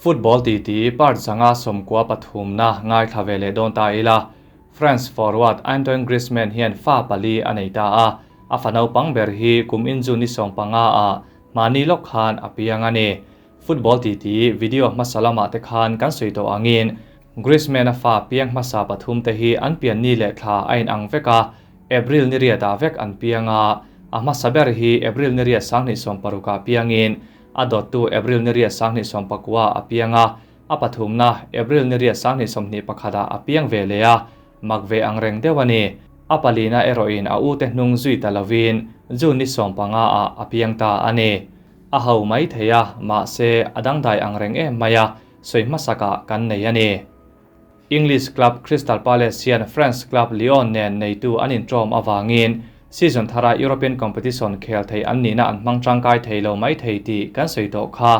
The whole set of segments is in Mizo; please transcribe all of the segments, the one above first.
Football titi part 593 na ngaithla ve leh dawn ta ila. France forward Antoine Griezmann hian fa pali a nei ta a, a fa naupang ber hi kum inzu ni 15 ah mahni lawk khan a piang a ni. Football titi video hmasa lamah te khan kan sawi tawh angin Griezmann a fa piang hmasa pathum te hi an pian ni leh thla a inang vek a, April ni riatah vek an piang a, a hmasa ber hi April ni riat 2016 ah piangin a dawttu April ni riat 2019 a piang a, a pathumna April ni riat 2021 ah a piang ve leh a, mak ve ang reng deuh a ni. A palina erawhin a ute hnung zui ta lovin June ni 15 ah a piang ta a ni. A ho mai thei a, mahse a dangdai ang reng em mai a, sawi hmasakah kan nei a ni. English club Crystal Palace hian France club Lyon nen neitu an inṭawm avangin season thara European competition khel thei an nihna an hmang tangkai thei lo mai thei tih kan sawi tawh kha.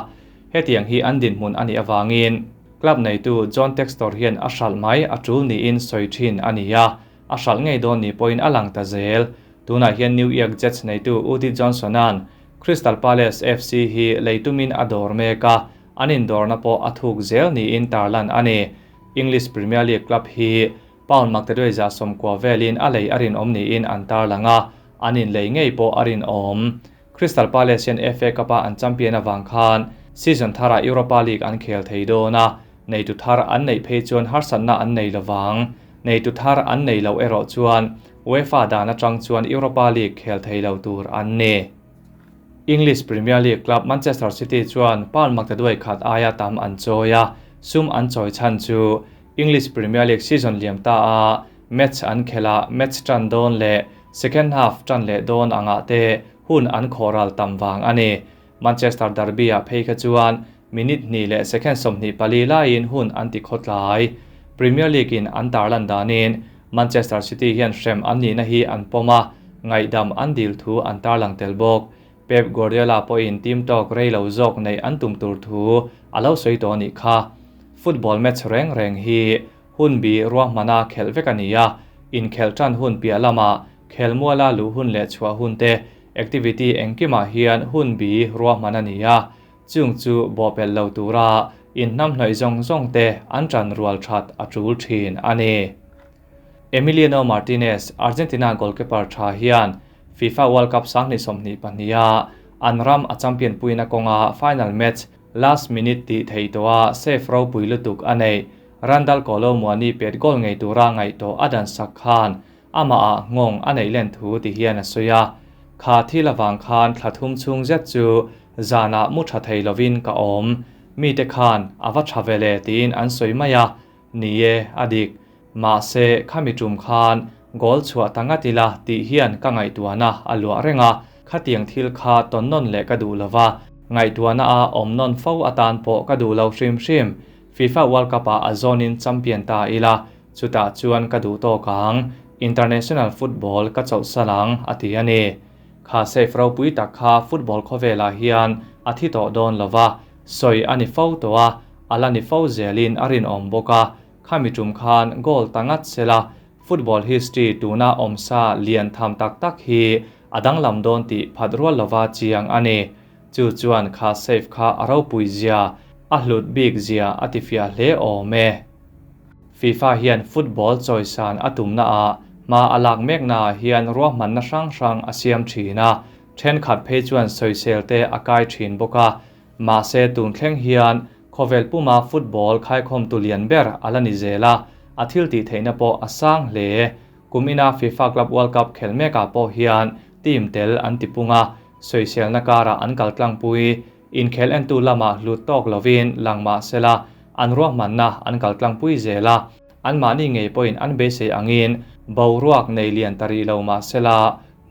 Hetiang hi an dinhmun a nih avangin club neitu John Textor hian a hralh mai a tul niin sawi thin a ni a, a hralh ngei dawn ni pawhin a lang ta zel. Tunah hian New York Jets neitu Udi Johnson-a'n Crystal Palace FC hi lei tumin a dawr mek a, an indawrna pawh a thuk zel niin tarlan a ni. English Premier League club hi pound maktaduai 90 velin a lei a rinawm niin an tarlang a, an inlei ngei pawh a rinawm. Crystal Palace hian FA Cup-a an champion avang khan season thara Europa League an khel thei dawn a, neitu thar an neih phei chuan harsatna an nei lovang. Neitu thar an nei lo erawh chuan UEFA dan atang chuan Europa League khel thei lo tur an ni. English Premier League club Manchester City chuan pound maktaduai khat aia tam an chawi a, sum an chawi chhan chu English Premier League season liam ta a match an khela match tan dawn leh second half tan leh dawn angah te hun an khawral tam wang a ni. Manchester Derby ah phei kha chuan minute hnih leh second 24 laiin hun an ti khawtlai. Premier League in an tarlan danin Manchester City hian hrem an nihna hi an pawm a, ngaihdam an dil thu an tarlang tel bawk. Pep Guardiola pawhin team talk rei lo zawk nei an tum tur thu a lo sawi tawh anih kha. Football match reng reng hi hun bi ruahmana khelh vek a ni a, inkhelh tan hun piah lama khelmuala luh hun leh chhuah hun te activity engkimah hian hun bi ruahman a ni a, chung chu bawhpelh lo tura inhnam hnawih zawng zawng te an tan rual that a tul thin a ni. Emiliano Martinez, Argentina goalkeeper tha hian FIFA World Cup 2022 a an ram a champion puina kawnga final match last minute ti thei tawha save ropui lutuk a nei. Randal Kolo Muani pet goal ngei tura ngaih tawh a dan sak khan ama ah ngawng a nei len thu ti hian a sawi a. Kha thil awang khan thlathum chung zet chu zana mu tha thei lovin ka awm. Mi te khan awa tha vele tiin an sawi mai a, ni e adik. Ma se khami tum khan goal chhuah tangatila ti hian ka ngaihtuana a luah renga khatiang thil kha ton non leh ka duh lova ngaihtuana a awm non fo atan pawh ka duh lo hrim hrim. FIFA World Cup a a zone in champion ta ila chuta chuan ka duh tawk ang international football ka chawlh salang a ti ani. Kha safe ropui tak kha football khawvela hian a thi tawh dawn lova sawi ani fo to a ala ni fo zelin a rin awm bawk a khami tum khan goal tangat sela football history tuna awmsa lian tham tak tak hi adang lam dawn ti phat rual lova chiang ani. Chu chuan kha safe kha a ropui zia a hlut bik zia a ti fia hle awm e. FIFA hian football chawisan a tumna a ma alak mek na hian ruahman na hrang hrang a siam thin a, then khat phei chuan sawisel te a kai thin bawk a, ma se tun thleng hian khawvel puma football khaikhawm tu lian ber ala ni zela a thil ti theihna pawh a sang hle. Kumina FIFA Club World Cup khel mekah pawh hian team tel an ti punga sawiselna kara an kal tlangpui inkhel entu lama hlut tawk lovin langma sela an ruahmanna an kal tlangpui zela an mahni ngei pawhin an beisei angin boruak nei lian tari lo ma sela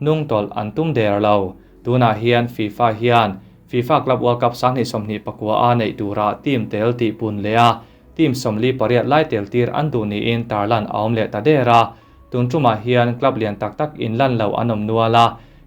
nung tawlh an tum der lo. Tunah hian FIFA hian FIFA Club World Cup 2029 a neih tura team tel ti pun leh a team 48 lai tel tir an duh niin tarlan a awm leh ta der a. Tun tumah hian club lian tak tak in lan lo an awm nual a,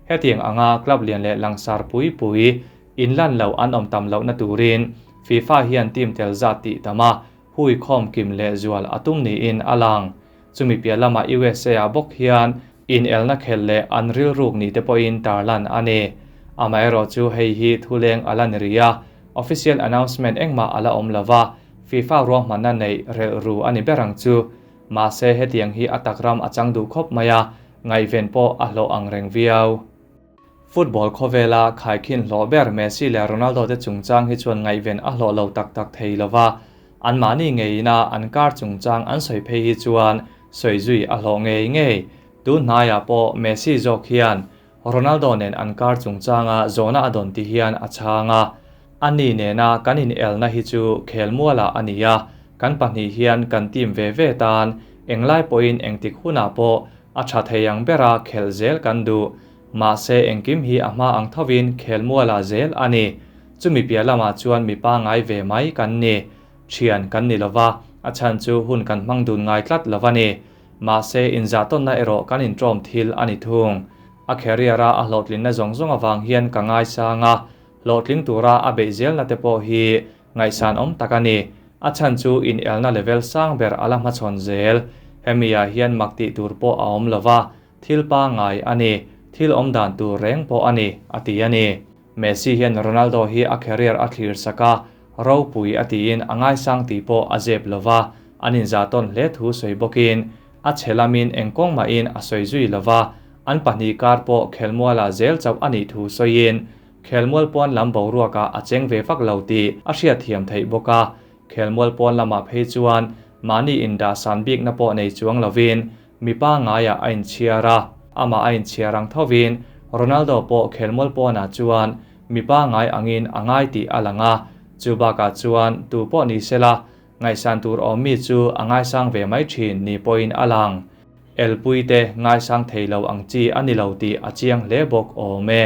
hetiang anga club lian leh langsar pui pui in lan lo an awm tam lo na turin FIFA hian team tel zat ti tama hui khawm kim leh zual a tum niin a lang. Chumi piah lama USA a bawk hian in elna khel leh an ril ruk ni te pawhin tarlan a ni. Amaherawhchu hei hi thuleng ala ni ria. Official announcement engmah a la awm lo va, FIFA ruahmanna neih relh ru a ni ber ang chu. Mahse hetiang hi a tak ram a chang duh khawp mai a, ngaihven pawh a hlawh ang reng viau. Football khawvela khaikhin hlawh ber Messi leh Ronaldo te chungchang hi chuan ngaihven a hlawh lo tak tak thei lo va, anmahni ngeina an kar chungchang an sawi phei hi chuan sawi zui a hlawh ngei ngei. Tun hnaiah pawh Messi zawk hian Ronaldo nen an kar chungchanga zawhna a dawn ti hian a chhang a, ani nena kan inelna hi chu khelmualah a ni a, kan pahnih hian kan team ve ve tan englai pawhin engtik hunah pawh a tha thei ang bera khelh zel kan duh. Mahse engkim hi a hma ang thovin khelmualah zel a ni. Chumi piah lamah chuan mi pangngai ve mai kan ni. Thian kan ni lova, a chhan chu hun kan hmang dun ngai tlat lo a ni. Mahse, inzahtawnna erawh kan inṭawm thil a ni thung. A career-a a hlawhtlinna zawng zawng avang hian ka ngaisang a, hlawhtling tura a beih zelna te pawh hi ngaihsanawm tak a ni. A chhan chu inelna level sang ber a la hmachhawn zel. Hemi-ah hian mak tih tur pawh a awm lo va, thil pangngai a ni, thil awm dan tur reng pawh a ni, a ti a ni. Messi hian Ronaldo hi a career a thlir sak a, ropui a tiin a ngaisang tih pawh a zep lo va, an inzahtawn hle thu sawi bawkin a chhe lamin eng kawng mahin a sawi zui lo va, an pahnih kar pawh khelmualah zel chauh a nih thu sawiin khelmual pawn lam boruakah a cheng ve vak lo tih a hriatthiam theih bawk a, khelmual pawn lamah phei chuan mahni indahsan bikna pawh nei chuang lovin Mipa ngaiah a inchhiar a, amah a inchhiar ang thovin Ronaldo pawh khelmual pawnah chuan mipa ngai angin a ngai tih a lang a, chu bakah chuan tu pawh ni sela ngaihsan tur awm mi chu a ngaisang ve mai thin ni pawhin a lang. Elpui te ngaisang thei lo ang chi a ni lo tih a chiang hle bawk awm e.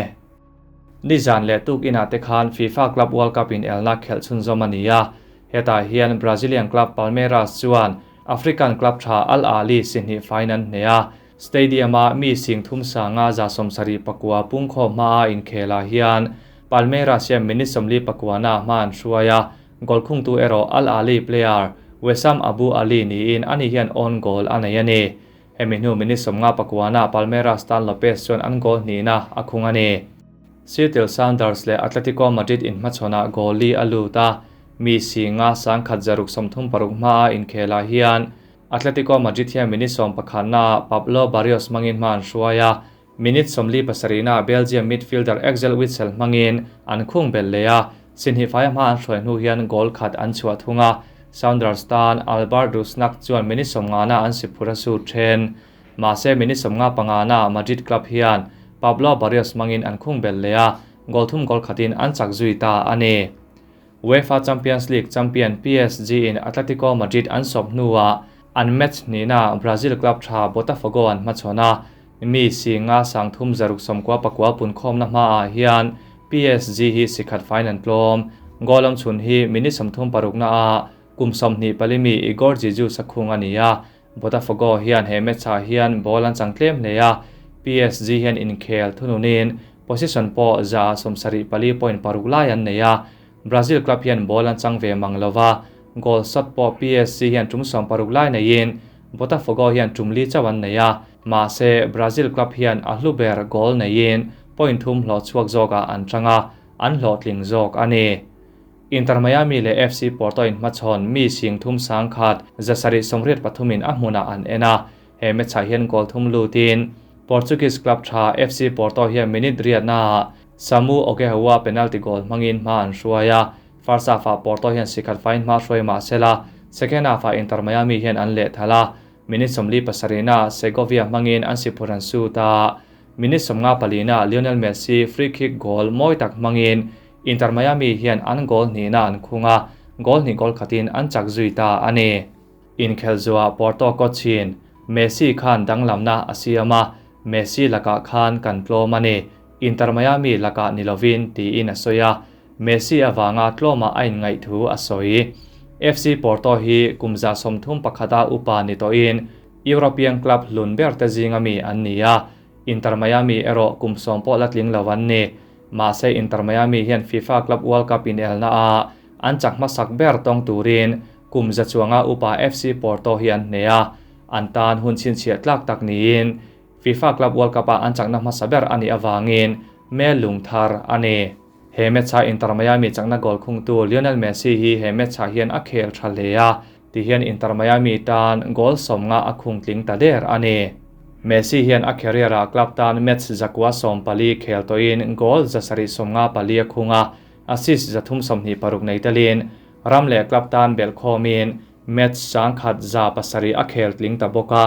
Nizan leh tuk inah te khan FIFA Club World Cup inelna khelh chhunzawm a ni a, hetah hian Brazilian club Palmeiras chuan African club tha Al Ahly sihnih faiin an hneh a, stadium-a mi sing thum sanga 74 pungkhawm hmaa inkhelah hian Palmeiras hian minute 44 na hma an hruai a, goal khungtu erawh Al Ahly player Wessam Abou Ali niin ani hian own goal a nei a ni. Hemi hnu minute 59 na Palmeiras tan Lopes chuan an goal hnihna a khung a ni. Seattle Sounders leh Atletico Madrid inhmachhawnah goal li a lut a, Mi singa 1636 hmaa inkhelah hian Atletico Madrid hian minute 11 naah Pablo Barrios hmangin hma an hruai a, minute 47 naah Belgium midfielder Axel Witsel hmangin an khung belh leh a, sinhnih faia hma an hruai hnu hian goal khat an chhuah thung a, Sounders tan Albert Rusnak chuan minute 50 na an si phur a sut then. Mahse minute 55 naah Madrid club hian Pablo Barrios hmangin an khung belh leh a, goal thum goal khatin an chak zui ta a ni. UEFA Champions League champion PSG in Atletico Madrid an sawp hnuah an match hnihna Brazil club tha Botafogo an hmachhawn a, mi singa 3699 punkhawmna hmaah hian PSG hi sikhat fain an tlawm. Goal awm chhun hi minute 36 naah kum 24 mi Igor Jesus a khung a ni a, Botafogo hian he match-ah hian ball an chang tlem hle a, PSG hian inkhel thununin position pawh 74.6 lai an nei a, Brazil club hian ball an chang ve mang lova, goal shot pawh PSG hian tum 60 lai neiin Botafogo hian tum li chauh an nei a, mahse Brazil club hian a hlu ber goal neiin point thum hlawh chhuak zawkah an tang a, an hlawhtling zawk a ni. Inter Miami leh FC Porto inhmachhawn mi sing thum sang khat 783 in a hmunah an en a, he match-ah hian goal thum lutin Portuguese club tha FC Porto hian minute riatnaah Samu Okehawa penalty goal hmangin hma an hruai a, first half-ah Porto hian sikhat fain hma hruai mahsela second half-ah Inter Miami hian an leh thal a, minute 47 naah Segovia hmangin an si phur an sut a, minute 54 naah Lionel Messi free kick goal mawi tak hmangin Inter Miami hian an goal hnihna an khung a, goal hnih goal khatin an chak zui ta a ni. Inkhel zuah Porto coach-in Messi khan danglamna a siam a, Messi lakah khan kan tlawm a ni, Inter Miami lakah ni lovin tiin a sawi a, Messi avanga tlawmah a inngaih thu a sawi. FC Porto hi kum 31 a upa ni tawhin European club hlun ber te zinga mi an ni a, Inter Miami erawh kum 10 pawh la tling lo an ni. Mahse Inter Miami hian FIFA Club World Cup inelna a an chak hmasak ber tawng turin kum za chuanga upa FC Porto hi an hneh a, an tan hun chhinchhiah tlak tak niin FIFA Club World Cup a an chakna hmasa ber a nih avangin mel lung thar a ni. He match-a Inter Miami chakna goal khungtu Lionel Messi hi he match-ah hian a khel tha hle a, tihian Inter Miami tan goal 50 a khung tling ta der a ni. Messi hian a career-ah club tan match 114 khel tawhin goal 754 a khung a, assist 326 nei telin ram leh club tan belh khawmin match 1,107 a khel tling ta bawk a,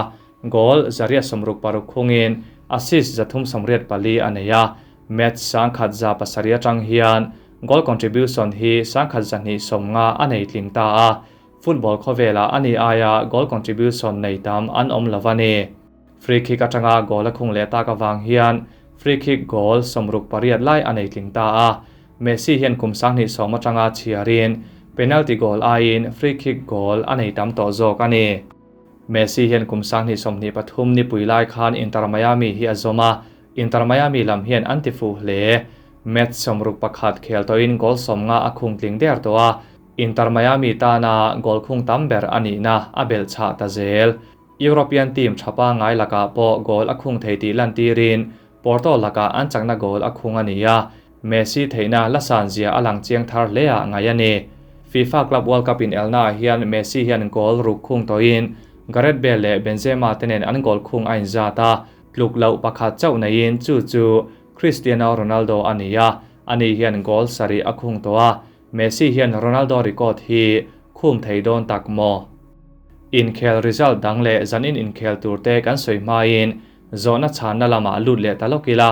goal 166 khungin assist 384 a nei a, match 1,107 atang hian goal contribution hi 1,250 a nei tling ta a, football khawvela ani aia goal contribution nei tam an awm lo a ni. Free kick atanga goal a khung leh tak awang hian free kick goal 68 lai a nei tling ta a, Messi hian kum 2010 atanga chhiarin penalty goal aiin free kick goal a nei tam tawh zawk a ni. Messi hian kum 2023 ni pui lai khan Inter Miami hi a zawm a, Inter Miami lam hian an ti fuh hle. Match 61 khel tawhin goal 50 a khung tling der tawh a, Inter Miami tana goal khung tam ber a nihna a belh chhah ta zel. European team thapa ngai lakah pawh goal a khung thei tih lan tirin Porto lakah an chakna goal a khung a ni a, Messi theihna la san zia a lang chiang thar hle ah ngai a ni. FIFA Club World Cup in elna ah hian Messi hian goal ruk khung tawhin Gareth Bale leh Benzema te nen an goal khung a inzat a, tluk loh pakhat chauh neiin chu chu Cristiano Ronaldo a ni a, ani hian goal 7 a khung tawh a, Messi hian Ronaldo record hi khum thei dawn tak maw? Inkhel result dang leh zanin inkhel tur te kan sawi hmain zawhna chhanna lamah lut leh ta lawk ila,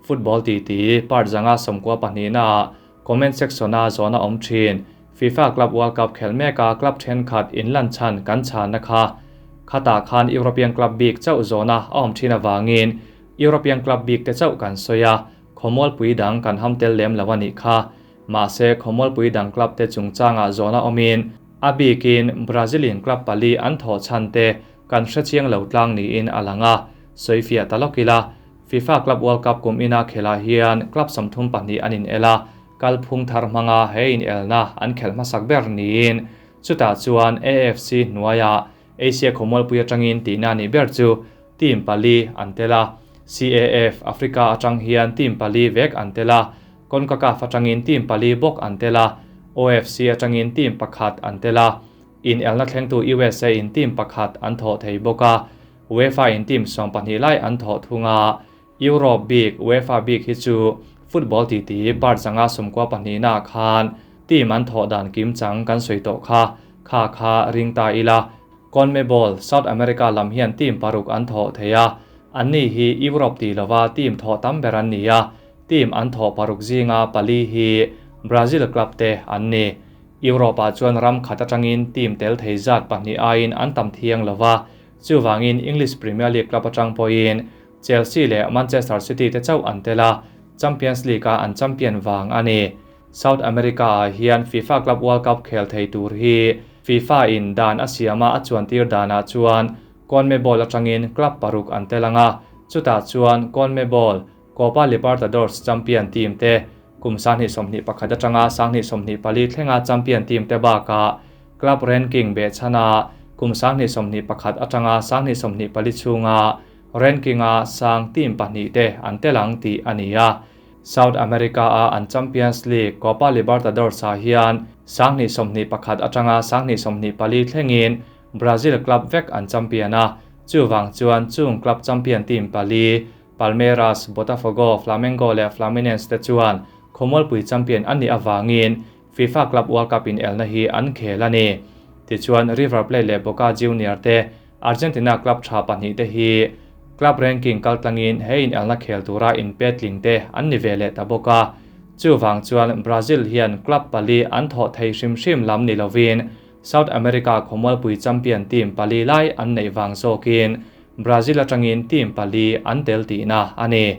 football ti ti part 192 na ah comment section a zawhna awm thin FIFA Club World Cup khel meka club thenkhat in lan chhan kan chhanna kha khatah khan European club bik chauh zawhna a awm thin awangin European club bik te chauh kan sawi a, khawmual pui dang kan ham tel lem lo a nih kha. Mahse khawmual pui dang club te chungchangah zawhna awmin a bikin Brazilian club pali an thawh chhan te kan hrechiang lo tlang niin a lang a, sawifiah ta lawk ila. FIFA Club World Cup kum ina khelah hian club 32 an in el a, kalphung thar hmanga he in elna an khel hmasak ber niin chutah chuan AFC hnuaiah Asia khawmual pui atangin tihna ni ber chu team pali an tel a, CAF Africa atang hian team pali vek an tel a, CONCACAF atangin team pali bawk an tel a, OFC atangin team pakhat an tel a, in elna thlengtu USA in team pakhat an thawh thei bawk a, UEFA in team 12 lai an thawh thunga. Europe bik UEFA bik hi chu football ti ti part 192 na khan team an thawh dan kim chang kan sawi tawh kha kha kha ring ta ila. CONMEBOL South America lam hian team paruk an thawh thei a, anni hi Europe ti lova team thawh tam ber an ni a, team an thawh paruk zinga pali hi Brazil club te an ni. Europe ah chuan ram khat atangin team tel thei zat pahnih aiin an tam thiang lova, chuwangin English Premier League club atang pawhin Chelsea leh Manchester City te chauh an tel a, Champions League a an champion wang a ni. South America ah hian FIFA Club World Cup khel thei tur hi FIFA in dan a siama a chuan tir danah chuan CONMEBOL atangin club paruk an tel anga, chutah chuan CONMEBOL Copa Libertadores champion team te kum 2021 atanga 2024 thlenga champion team te bakah club ranking be chana kum 2021 atanga 2024 chunga rankinga sang team pahnih te an telang ti ania. South America a an Champions League Copa Libertadores ah hian 2021 atanga 2024 thlengin Brazil club vek an champion a, chuwang chuan chung club champion team pali Palmeiras, Botafogo, Flamengo leh Fluminense te chuan khawmualpui champion an ni awangin FIFA Club World Cup in elna hi an khel a ni. Tichuan River Plate leh Boca Junior te Argentina club tha pahnih te hi club ranking kaltlangin he in elna khel tura in petling te an ni ve leh ta bawk a. Chuwang chuan Brazil hian club pali an thawh thei hrim hrim lam ni lovin South America khawmualpui champion team pali lai an nei wang zawkin Brazil atangin team pali an tel tihna a ni.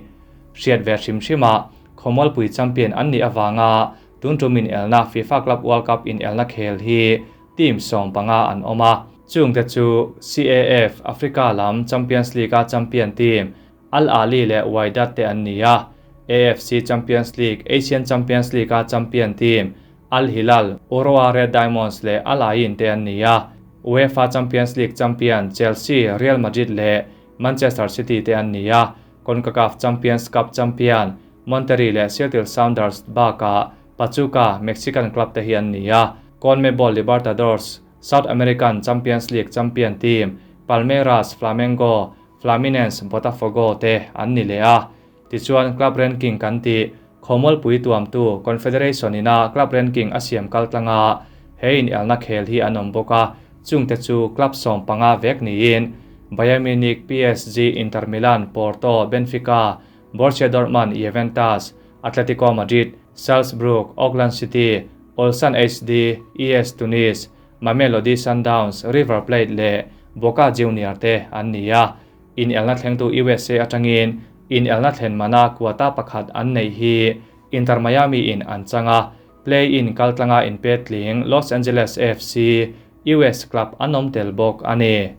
Hriat ve hrim hrima khawmualpui champion an ni awanga tuntum in elna FIFA Club World Cup in elna khel hi team 15 an awm a, chung te chu CAF Africa lam Champions League a champion team Al Ahly leh Wydad te an ni a, AFC Champions League Asian Champions League a champion team Al Hilal, Urawa Red Diamonds leh Al Ain te an ni a, UEFA Champions League champion Chelsea, Real Madrid leh Manchester City te an ni a, CONCACAF Champions Cup champion Monterrey leh Seattle Sounders bakah Pachuca, Mexican club te hi an ni a. CONMEBOL Libertadores, South American Champions League champion team Palmeiras, Flamengo, Fluminense, Botafogo te an ni leh a. Tichuan club ranking kan tih Khawmualpui tuamtu Confederation ina club ranking a siam kal tlanga he inelna khel hi an awm bawk a, chungte chu club 15 vek niin Bayern Munich, PSG, Inter Milan, Porto, Benfica, Borussia Dortmund, Juventus, Atletico Madrid, Salzburg, Auckland City, Ulsan HD, ES Tunis, Mamelodi Sundowns, River Plate leh Boca Junior te an ni a. Inelna thlengtu USA atangin inelna thlen mana quota pakhat an nei hi Inter Miami in an chang a, play-in kaltlanga inpetling Los Angeles FC, US club an awm tel bawk a ni.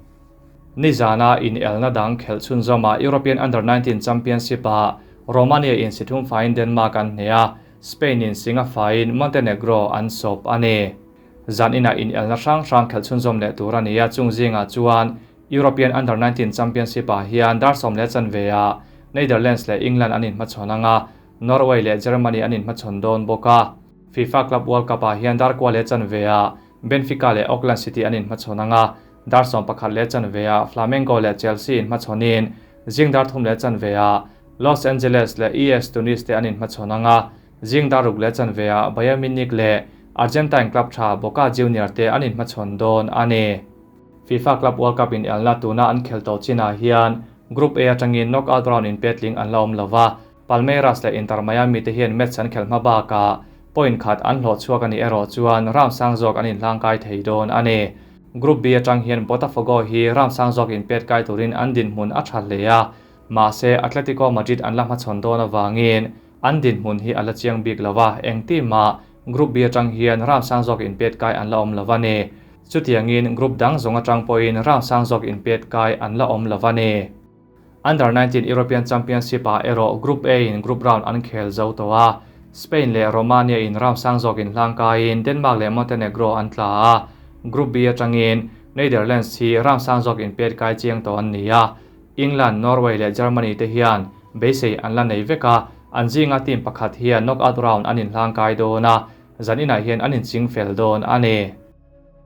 Nizana inelna dang khelh chhunzawma European Under-19 Championship-ah Romania in si thum faiin Denmark an hneh a, Spain in singa faiin Montenegro an sawp a ni. Zan inah inelna hrang hrang khelh chhunzawm leh tur a ni a, chung zingah chuan European Under-19 Championship-ah hian dar sawm leh chanve-ah Netherlands leh England an inhmachhawn ang a, Norway leh Germany an inhmachhawn dawn bawk a. FIFA Club World Cup-ah hian dar kua leh chanve-ah Benfica leh Auckland City an inhmachhawn ang a, dar 11 leh chanve-ah Flamengo leh Chelsea inhmachhawnin zing dar thum leh chanve-ah Los Angeles leh ES Tunis te an inhmachhawn ang a, zing dar ruk leh chanve-ah Bayern Munich leh Argentine club tha Boca Junior te an inhmachhawn dawn a ni. FIFA Club World Cup inelna tuna an khel tawh chinah hian Group A atangin knockout round inpetling an la awm lova, Palmeiras leh Inter Miami te hian match an khelh hma bakah point khat an hlawh chhuak a nih erawh chuan round sang zawk an inhlangkai thei dawn a ni. Group B atang hian Botafogo hi round sang zawk inpet kai turin an dinhmun a tha hle a, mahse Atletico Madrid an la hmachhawn dawn avangin an dinhmun hi a la chiang bik lo a, eng team mah Group B atang hian round sang zawk inpet kai an la awm lo a ni. Chutiangin group dang zawng atang pawhin round sang zawk inpet kai an la awm lo a ni. Under 19 European Championship ah erawh Group A in group round an khel zo tawh a, Spain leh Romania in round sang zawk inhlangkaiin Denmark leh Montenegro an tla a, Group B atangin Netherlands hi round sang zawk inpet kai chiang tawh an ni a, England, Norway leh Germany te hian beisei an la nei vek a, an zinga team pakhat hian knockout round an inhlangkai dawn a, zan inah hian an inching fel dawn a ni.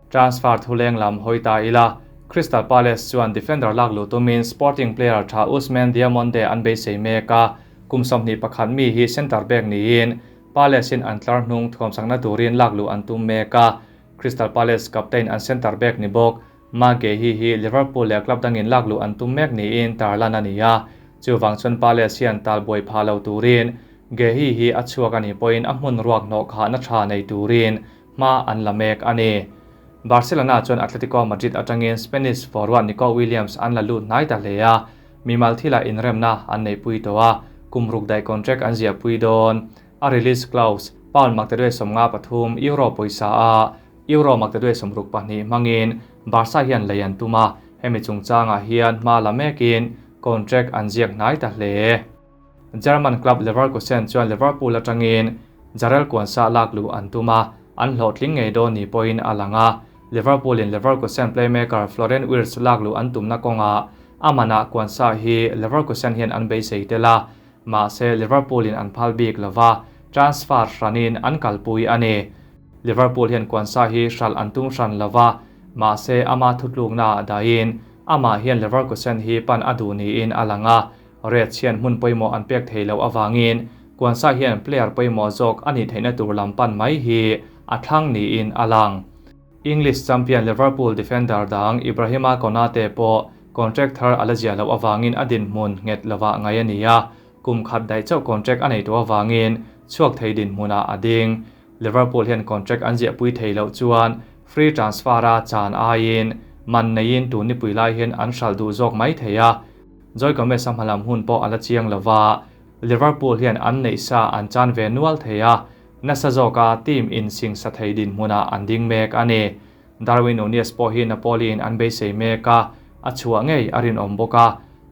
Transfer thuleng lam hawi ta ila, Crystal Palace chuan defender lak luh tumin Sporting player tha Ousmane Diamonde an beisei mek a, kum 21 mi hi centre back niin Palace in an tlar hnung thuamsakna turin lak luh an tum mek a. Crystal Palace captain an centre back ni bawk Marc Guehi hi Liverpool leh club dangin lak luh an tum mek niin tarlan a ni a, chuvang chuan Palace hian talbuai phah lo turin Guehi hi a chhuak a nih pawhin a hmun ruak hnawh khahna tha nei turin hma an la mek a ni. Barcelona chuan Atletico Madrid atangin Spanish forward Nico Williams an la lut hnai ta hle a, mimal thilah inremna an neihpui tawh a, kum ruk daih contract an ziahpui dawn. A release clause pound maktaduai 53 euro pawisa a euro maktaduai 62 hmangin Barca hian lei an tum a, hemi chungchangah hian hma la mekin contract an ziak hnai ta hle. German club Leverkusen chuan Liverpool atangin Jarell Quansah lak luh an tum a, an hlawhtling ngei dawn ni pawhin a lang a. Liverpool in Leverkusen playmaker Florian Wirtz lak luh an tumna kawngah a manah Quansah hi Leverkusen hian an beisei tel a, mahse Liverpool in an phal bik lova, transfer hranin an kalpui a ni. Liverpool hian Quansah hi hralh an tum hran lova, mahse ama thutluknaah dahin amah hian Leverkusen hi pan a duh niin a lang a. Reds hian hmun pawimawh an pek thei loh avangin Quansah hian player pawimawh zawk a nih theihna tur lam pan mai hi a thlang niin a lang. English champion Liverpool defender dang Ibrahima Konate pawh contract thar a la ziah loh avangin a dinhmun nghet lovah ngai a ni a, kum khat daih chauh contract a nei tawh avangin chhuak thei dinhmunah a ding. Liverpool hian contract an ziahpui thei loh chuan free transfer a chan aiin man neiin tun nipui lai hian an hralh duh zawk mai thei a. Joe Gomez a hmalam hun pawh a la chiang lova, Liverpool hian an neih sa an chan ve nual thei a, nasa zawka team in sing sa thei dinhmunah an ding mek a ni. Darwin Nunez pawh hi Napoli in an beisei mek a, a chhuah ngei a rinawm bawk a.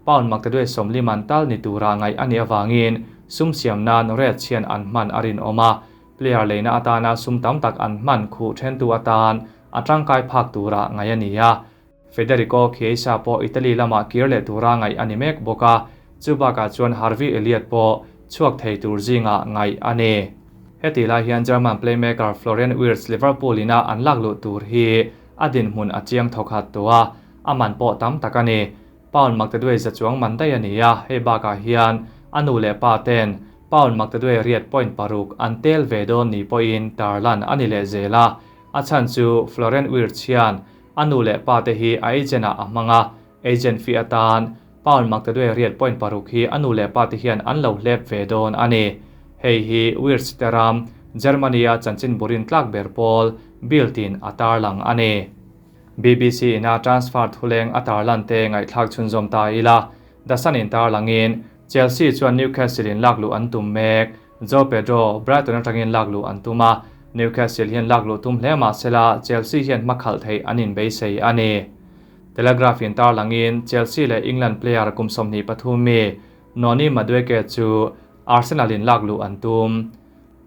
Pound maktaduai 40 an tal ni tura ngaih a nih avangin sum siam nan Reds hian an hman a rinawm a, player leina atana sum tam tak an hman khuh thentu atan a tangkai phak tura ngaih a ni a. Federico Chiesa pawh Italy lamah kir leh tura ngaih a ni mek bawk a, chubakah chuan Harvey Elliott pawh chhuak thei tur zinga ngaih a ni. Hetih lai hian German playmaker Florian Wirtz Liverpool ina an lakluh tur hi a dinhmun a chiang thawkhat tawh a, a man pawh tam tak a ni. Pound maktaduai za chuang man daih a ni a, hei bakah hian a nu leh pa ten pound maktaduai riat point paruk an tel ve dawn ni pawhin tarlan a ni leh zel a. A chhan chu Florian Wirtz hian a nu leh pa te hi a agent ah a hmang a, agent fee atan pound maktaduai riat point paruk hi a nu leh pa te hian an lo hlep ve dawn a ni. Hei hi Wirtz te ram Germany-a chanchin burin tlak ber pawl Bild in a tarlang a ni. BBC ina transfer thuleng a tarlan te ngaihthlak chhunzawm ta ila, The Sun in tarlangin Chelsea chuan Newcastle in lakluh an tum mek. Joao Pedro, Brighton atangin lakluh an tum a, Newcastle hian lakluh tum hle mah sela Chelsea hian hmakhalh theih an inbeisei a ni. Telegraph in tarlangin Chelsea leh England player kum 23 mi Noni Madueke chu Arsenal in lakluh an tum.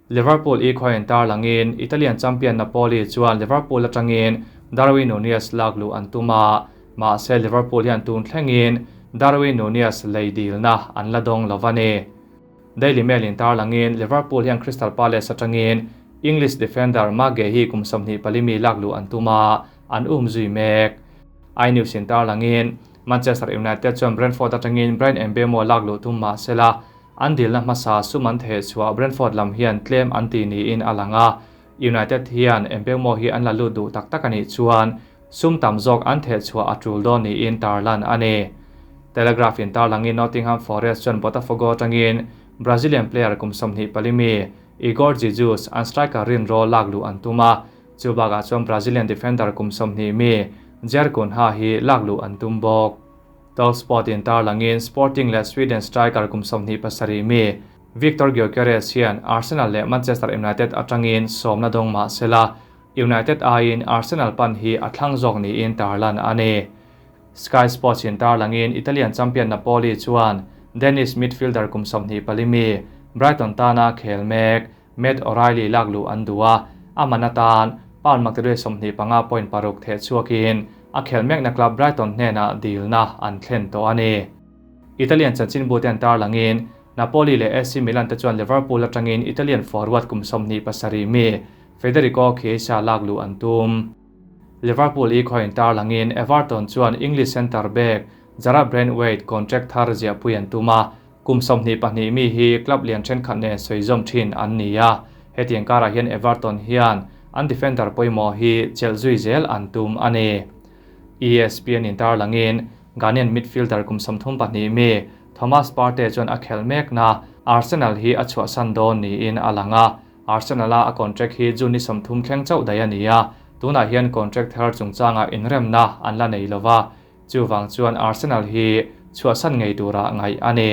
Liverpool i khawiin tarlangin Italian champion Napoli chuan Liverpool atangin Darwin Nunez lakluh an tum a, mahse Liverpool hian tun thlengin Darwin Nunez lei dilna an la dawng lo a ni. Daily Mail in tarlangin Liverpool hian Crystal Palace atangin English defender Marc Guehi kum 24 mi lakluh an tum a, an um zui mek. iNews in tarlangin Manchester United chuan Brentford atangin Bryan Mbeumo lakluh tum mahsela An dilna hmasa sum an theh chhuah Brentford lam hian tlem an ti niin a lang a, United hian Mbeumo hi an la lut duh tak tak a nih chuan sum tam zawk an theh chhuah a tul dawn niin tarlan a ni. Telegraph in tarlangin Nottingham Forest chuan Botafogo atangin Brazilian player kum 24 mi Igor Jesus an striker rinrawl lak luh an tum a, chu bakah chuan Brazilian defender kum 20 mi Jair Cunha hi lak luh an tum bawk. Talksport in tarlangin Sporting leh Sweden striker kum 27 mi Viktor Gyokeres hian Arsenal leh Manchester United atangin sawmna dawng mah sela, United aiin Arsenal pan hi a thlang zawk niin tarlan a ni. Sky Sports in tarlangin Italian champion Napoli chuan Danish midfielder kum 24 mi Brighton tana khel mek Matt O'Reilly lakluh an duh a, a man atan pound maktaduai 25.6 theh chhuakin a khel mekna club Brighton hnenah dilna an thlen tawh a ni. Italian chanchinbu te an tarlangin Napoli leh AC Milan te chuan Liverpool atangin Italian forward kum 27 mi Federico Chiesa lakluh an tum. Liverpool i khawiin tarlangin Everton chuan English centre back Jarrad Branthwaite contract thar ziahpui an tum a, Kum 22 mi hi club lian thenkhat nen sawi zawm thin an ni a, hetiang karah hian Everton hian an defender pawimawh hi chelh zui zel an tum a ni. ESPN in tarlangin Ghanaian midfielder kum 32 mi Thomas Partey chuan a khel mekna Arsenal hi a chhuahsan dawn niin a lang a, Arsenal a a contract hi June ni 30 thleng chauh daih a ni a, tunah hian contract thar chungchanga inremna an la nei lova, chuwang chuan Arsenal hi chhuahsan ngei tura ngaih a ni.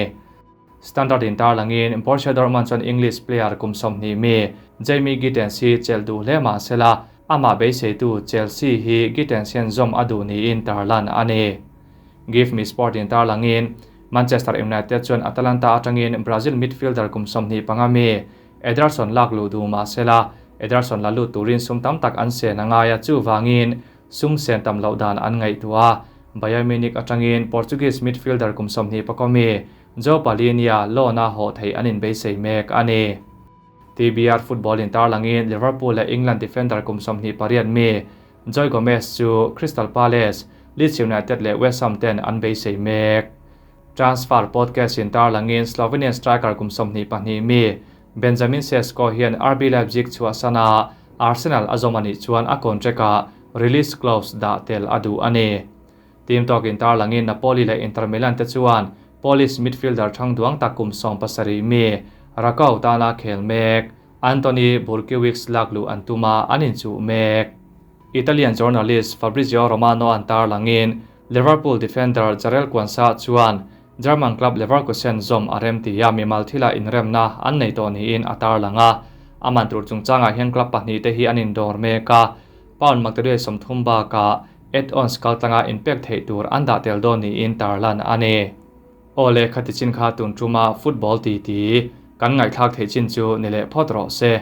Standard in tarlangin Borussia Dortmund chuan English player kum 20 mi Jamie Gittens hi chelh duh hle mah sela, amah beiseitu Chelsea hi Gittens hian zawm a duh niin tarlan a ni. Give Me Sport in tarlangin Manchester United chuan Atalanta atangin Brazil midfielder kum 25 mi Ederson lakluh duh mah sela, Ederson la lut turin sum tam tak an sen angai a, chuwangin sum sen tam loh dan an ngaihtuah a. Bayern Munich atangin Portuguese midfielder kum 24 mi Joao Palhinha loan a haw thei an inbeisei mek a ni. TBR football in tarlangin Liverpool leh England defender kum 28 mi Joe Gomez chu Crystal Palace, Leeds United leh West Ham ten an beisei mek. Transfer podcast in tarlangin Slovenian striker kum 22 mi Benjamin Sesko hian RB Leipzig chhuahsana Arsenal a zawm anih chuan a contract a release clause dah tel a duh a ni. Team talk in tarlangin Napoli leh Inter Milan te chuan Polish midfielder thang duang tak kum 17 mi Rakow tana khel mek Anthony Burkiewicz lakluh an tuma an inchuh mek. Italian journalist Fabrizio Romano an tarlangin Liverpool defender Jarell Quansah chuan German club Leverkusen zawm a rem tia mimal thila inremna an nei tawh niin a tarlanga. Aman tur chungchangah hian club pahnih te hi an indawr mek a, pound maktaduai 30 bakah add-ons kaltlanga inpek theih tur an dah tel dawn niin tarlan a ni. Awle khati chin kha tun tuma football ti ti kan ngaihthlak theih chin chu ni leh phawt rawh se.